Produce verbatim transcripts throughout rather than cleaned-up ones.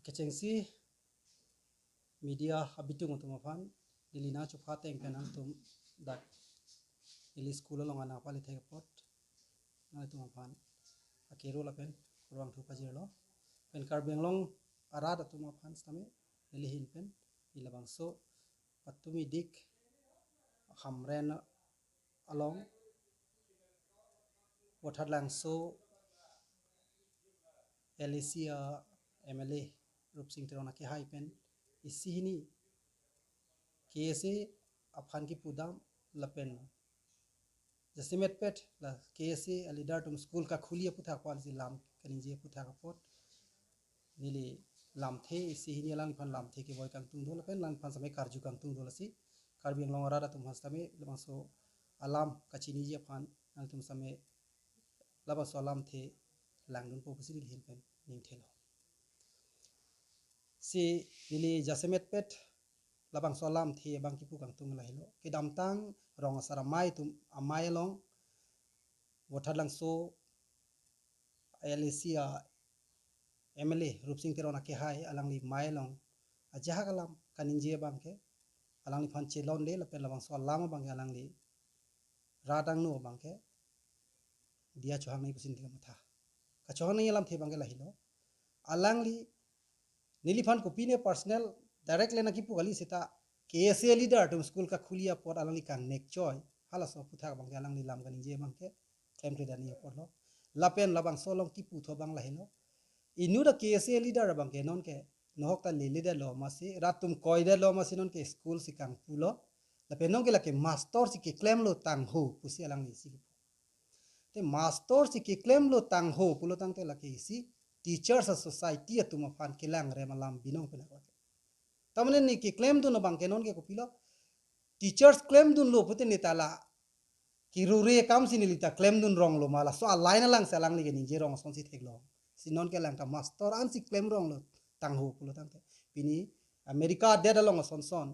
Kechengsi media abitung atum aphan, neli nangchupha ateng pen nangtum dak neli school along anang pali thek apot nangtum aphan akero lapen kurvangthu pajirlo. Pen Karbi Anglong arat atum aphan sitame neli ahin pen neli labangso Patumi Dik, Hamren along Vothatlangso L A C a M L A Rupsing Teron akehai pen isi hini K S A aphan kipudam lapen jasemet pet la K S A a leader atum school kakhuli aphuthak aphansi lam kaningje aphuthak apot neli lamthe isi hini alangliphan lamthe kevoi kangtung do lapen alangliphan sitame karju kangtung do, lasi Karbi Anglong arat atum aphan sitame labangso alam kachiniji aphan nangtum sitame labangso alamthe langdunpo pusi neli ahin pen ningthelo. Si neli jasemet pet labangso alamthe abang kipu kangtung lahelo. Kedamtang rong asar amei atum amei along Vothatlangso L A C a M L A Rupsing Teron akehai alangli mei along ajahak alam kaningje abangke alangliphan chelonde lapen labangso alam abangke alangli rat angno abangke diya chohang nangji pusi neli kamatha. Kachohang nangji alamthe abangke lahelo. Alangli neliphan kopine personal direct le nangkipu kali seta K S A leader atum school kakhuli apot alangli kangnek choi halaso aphuthak abangke alangli lam kaningje abangke klemkle dani apotlo. Lapen labangso along kiputhu abang lahelo. Inut a K S A leader abangke nonke nohok ta leledetlo masi rat atum koidetlo masi nonke school si kangpulo. Lapen nonke lake master si keklemlo tangho pusi alangli isi kipu. Te master si keklemlo tangho pulo tangte lake isi teachers a society atum aphan kelang rem alam binong pen lake. Tamane ne keklemdun abangke nonke kopilo? Teachers klemdunlo pute ne ta la kirure akam si neli ta klemdun ronglo ma, laso a line along si alangli keningje rong asonsi theklong. Si nonke lang ta master ansi klem ronglo tangho pulo tangte. Pini America adet along ason son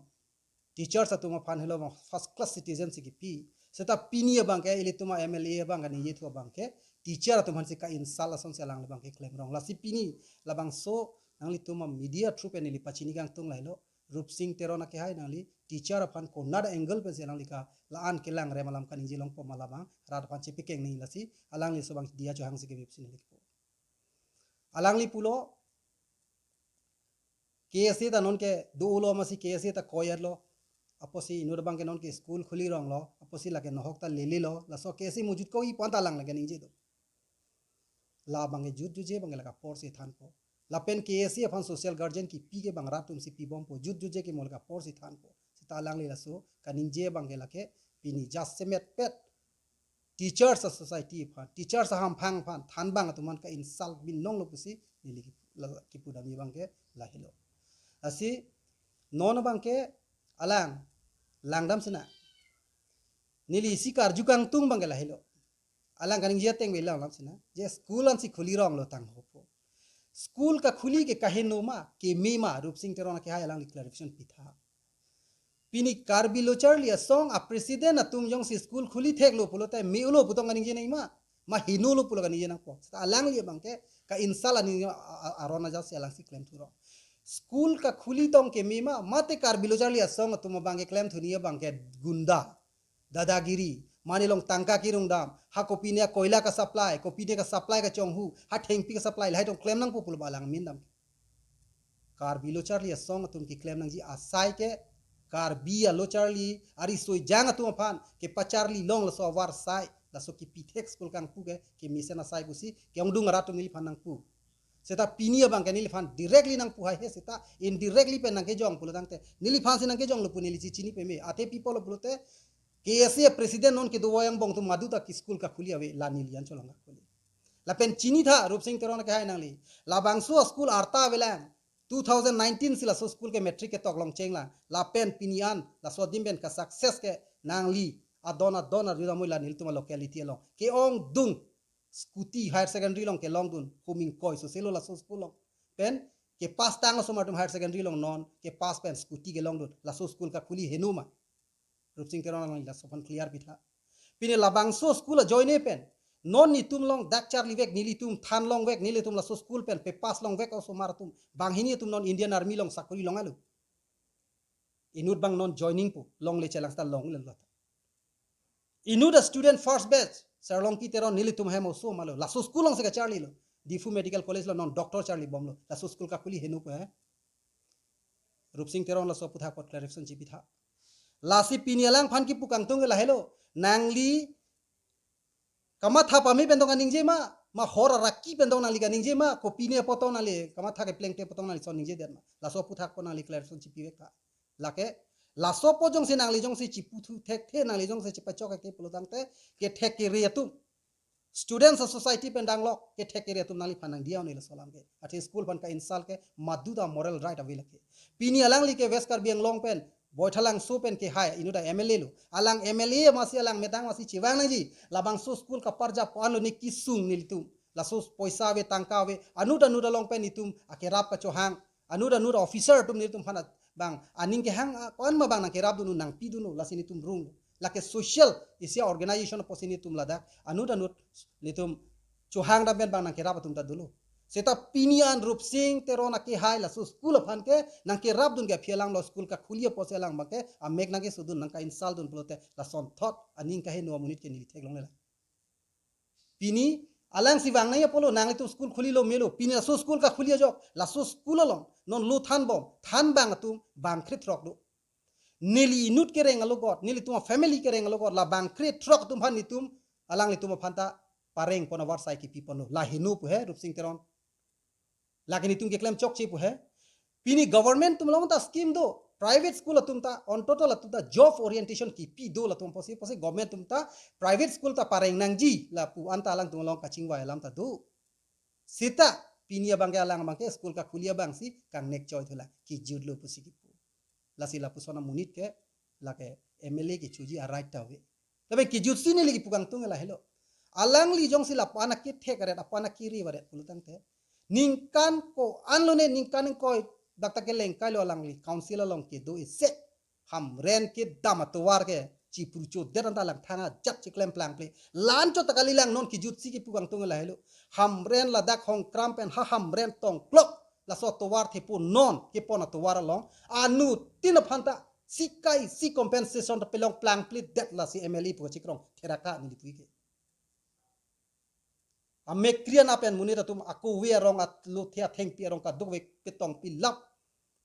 teachers atum aphan helo abang first class citizen si kipi. Seta pini abangke ilitum a M L A abang kaningjethu abangke teacher atum aphansi ka-insult asonsi alangli abangke klem rong. Lasi pini labangso nanglitum a media through pen neli pachini kangtung lahelo. Rupsing Teron akehai nangli teacher aphan konat angle pensi alangli ka la-an kelang rem alam kaningje longpo ma labang rat aphan chepikeng nangji, lasi alangli laso abang diya chohang si keme pusi neli kipu. Alangli pulo K S A ta nonke dolo masi K S A ta koyatlo. Apotsi inut abangke nonke school khuli ronglo. Apotsi lake nohok ta lelelo. Laso K S A mujut ko-i pu-an ta alang lake ningje do. La abangke jutjutje abangke lake apor si thanpo. Lapen K S A aphan social guardian kipi ke abang rat atum si pibompo. Jutjutje ke mo lake apor si thanpo. Seta alangli laso kaningje abangke lake pini jasemet pet teachers a society aphan, teachers ahamphang aphan thanbang atum aphan ka-insult binonglo pusi neli kip-, la-, kipudamji abangke lahelo. Lasi non abangke alang langdam sina. Neli isi karju kangtung abangke lahelo. Alang kaningje ateng be langdam sina. Je school ansi khuli ronglo tanghopo. School kakhuli ke kaheno ma, keme ma, Rupsing Teron akehai alangli clarification pitha. Pini Karbi Lo Charli Asong a president atum jongsi school khuli theklo pulote me-ulo pu tong kaningje nangji ma, ma henolo pulo kaningje nangpo. Seta alangli abangke ka-insult ani a, a, aron ajat si alangsi klemthu rong. School kakhuli tong keme ma, mate Karbi Lo Charli Asong atum abangke klemthu nangji abangke gunda, dadagiri, mane along tangka kirung dam, ha kopine koila ka-supply, kopine ka-supply kachonghu, ha thengpi ka-supply, lahai tong klem nangpo pulo ba alang amin dam. Karbi Lo Charli Asong atum keklem nangji asai ke, Karbi a Lo Charli, ari soi jang atum aphan kepacharli long laso avar sai, laso kipithek school kangpu ke, kemesen asai pusi ke-ongdung arat atum neliphan nangpu. Seta pini abangke neliphan directly nangpu haihe, seta indirectly pen nangkejong pulo tangte, neliphansi nangkejonglo pu neli chechini peme. Ate pi pulo pulote K S A president non kedo wayang bong atum madu ta ke school kakhuli ave, la neli an cholong kakhuli. Lapen chinitha Rupsing Teron akehai nangli. Labangso school arta avelang. Two thousand nineteen si laso school ke matric ketok longcheng lang. Lapen pini an laso adim pen ka-success ke nangli adon adon arjudamoi la nelitum a locality along ke-ongdung scooty higher secondary along kelongdun, homing koi soselo laso school along. Pen kepass tang osomar atum higher secondary along non kepass pen scooty kelongdun, laso school kakhuli heno ma. Rupsing Teron alangli laso aphan clear pitha. Pini labangso school ajoine pen Non netum along dak charlivek, nelitum than longvek, nelitum laso school pen pe pass longvek osomar atum. Banghini atum non Indian Army along sakori longle. Inut abang non joining pu, longle chelang seta longle lo. Inut a student first batch, Sarlongki Teron nelitum hem osomar lo. Laso school alongsi kacharlilo. Diphu Medical College along non doctor charlibomlo. Laso school kakhuli heno pu he. Rupsing Teron laso aphuthak apot clarification chipitha. Lasi pini alangphan kipu kangtung ke lahelo. Nangli kamatha pame pen tong kaningje ma, ma hor araki pen tong nangli kaningje ma, kopine apot tong nangli, kamatha keplengte apot tong nangli son ningjedet ma. Laso aphuthak apot nangli clarification chipivek tha. Lake, laso apot jongsi nangli jongsi chiputhu thekthe, nangli jongsi chipachok thekthe pulotangte, kethek kere atum. Students society pen danglok, kethek kere atum nangliphan nangdiya un-e laso alam ke. Athe school aphan ka-insult ke, madu ta moral right ave lake. Pini alangli ke West Karbi Anglong pen, Baithalangso pen kehai, inut a M L A lo. Alang M L A masi alang medang masi chevang nangji. Labangso school kaparja po-an lo ne kesung nelitum. Laso poisa ave, tangka ave, anut anut along pen netum akerap kachohang. Anut anut officer atum netum aphan bang aning kehang, ah, ko-an ma bang nangkerapdun, nangpidun, lasi netum rung. Lake social isi organization apotsi netum ladak anut anut netum chohang dam pen bang nangkerap atum ta dolo. Seta pini an Rupsing Teron akehai laso school aphan ke nangkerapdun ke aphi alang lo, school kakhuli apotsi alang abang ke amek nangkesodun, nangka-insult dun pulote lasonthot aning kaheno amonit ke neli theklongle lang. Pini alangsi vang nangji apotlo, nanglitum school khulilo melo. Pini laso school kakhuli ajok, laso school along non lo thanbom, thanbang atum bang krethrok do. Neli inut kereng alogot, nelitum a family kereng alogot, labang krethrok atum aphan netum, alanglitum aphan ta pareng pon avarsai kipi ponlo. La heno pu he Rupsing Teron. Lake netum keklem chokche pu he. Pini government atum along ta scheme do. Private school atum ta, on total atum ta job orientation kipi do latum apotsi, apotsi government atum ta private school ta pareng nangji lapu anta alangtum along kachingvai alam ta do. Seta pini abang ke alang abang ke school kakhuli abangsi kangnek choi thula, kejutlo pusi kipu. Lasi lapuson amonit ke lake M L A kechoji a-right ta ave. Tapi kejutsi neli kipu kangtung lahelo. Alangli jongsi lapu-an akethek aret, apu-an akiri varet pulotangte, ningkan ko-an lo ne, ningkan ingkoi dak ta keleng kailo alangli council along kedo isi. Hamren kedam atovar ke chiprucho det anta alang thang ajat chiklem plangple. La-anchot ta kalilang, non kejutsi kipu kangtung lahelo. Hamren ladak Hongkram pen ha Hamren tongklok laso atovar thepo non kepon atovar along anuttin aphan ta sika isi compensation ta pelong plangple det, lasi M L A pu kachikrong therak tha neli pu ke. Amek krian apen monit atum ako ave arong, atlo the athengpi arong kadokave petong pilap,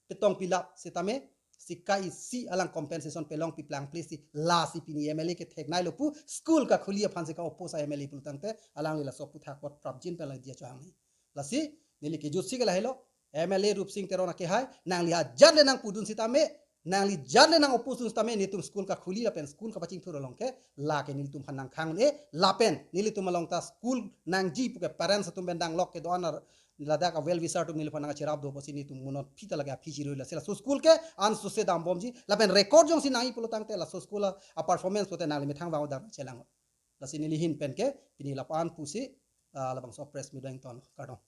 petong pilap setame sika isi alang compensation pelongpi plangple si, lasi pini M L A kethek nailo pu school kakhuli aphansi ka-oppose a-M L A pulotangte alangli laso aphuthak apot prapjin pen lang diya chohang ni. Lasi neli kejutsi ke lahelo, M L A Rupsing Teron akehai, nangli ajat le nangpudun setame, nangli ajat le nang-oppose dun setame, netum school kakhuli lapen school kapachingthur along ke, lake nelitum aphan nangkhang un-e, lapen nelitum along ta school nangji pu ke parents atum pen danglok kedo-an ar ladak a-well wisher atum neliphan nangcherap do apotsi netum monot aphi ta lake aphi chirui, lasi laso school ke ansose dambomji, lapen record jongsi nangji pulotangte laso school a, a-performance pute nangli methang vang odang chelang. Lasi neli ahin pen ke pini lapu-an pusi, ah, labangso press meet dang ton kardom.